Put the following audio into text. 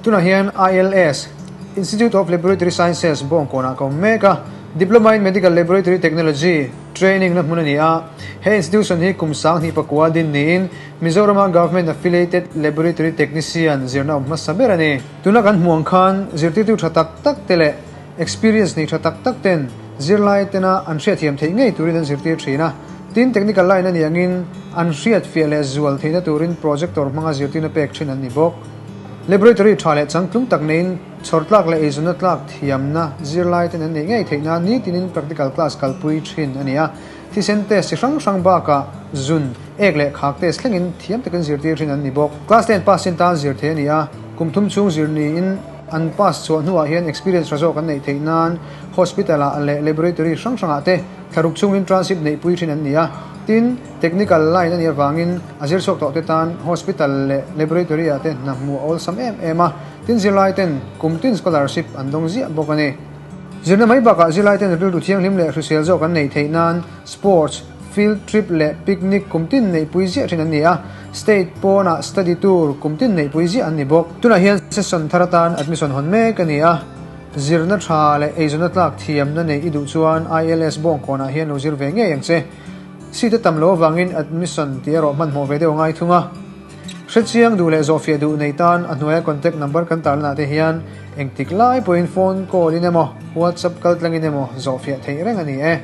Tunah hian ILS, Institute of Laboratory Sciences, Bawngkawnah ka awm mek a, Diploma in Medical Laboratory Technology training na hmun a ni a. He institution hi kum 2009 din niin Mizorama Government Affiliated Laboratory Technician zirna awm hmasa ber a ni. Tuna kan hmuh ang khan zirtirtu tha tak tak te leh experience nei tha tak tak ten zirlai tena an hriatthiam theih ngei turin an zirtir thin a. Tin, technical line a nih angin an hriatfiah leh zual theihna turin projector hmanga zirtirna pek thin an ni bawk. Laboratory tha leh changtlung tak neiin chhawr tlak leh eizawnna tlak thiamna zirlai ten an neih ngei theih nan nitinin practical class kalpui thin a ni a. Thisen test chi hrang hrang bakah zun, ek leh khak test thlengin thiam takin zirtir thin an ni bawk. Class ten pass chin tan zir thei a ni a, kum thum chhung zir niin an pass chhuah hnuah hian experience tha zawk an neih theih nan hospital ah leh laboratory hrang hrangah te thlaruk chungin tranship neihpui thin an ni a. Tin, technical line a nih avangin a zir chhuak tawh te tan hospital leh laboratory ah te hna hmuh a awlsam em em a, tin zirlai ten kum tin scholarship an dawng ziah bawk a ni. Zirna mai bakah zirlai ten rilru thianghlim leh hrisel zawk an neih theih nan sports, field trip leh picnic kum tin neihpui ziah thin an ni a, state pawnah study tour kum tin neihpui ziah an ni bawk. Tunah hian session thar atan admission hawn mek a ni a, zirna tha leh eizawnna tlak thiamna neih i duh chuan ILS Bawngkawnah hian lo zir ve ngei ang che. Seat a tam lo avangin admission tih erawh hmanhmawh ve deuh a ngai thung a. Hrechiang duh leh zawhfiah duh nei tan a hnuaia contact number kan tarlanah te hian engtik lai pawhin phone call in emaw WhatsApp kaltlangin emaw zawhfiah theih reng a ni e.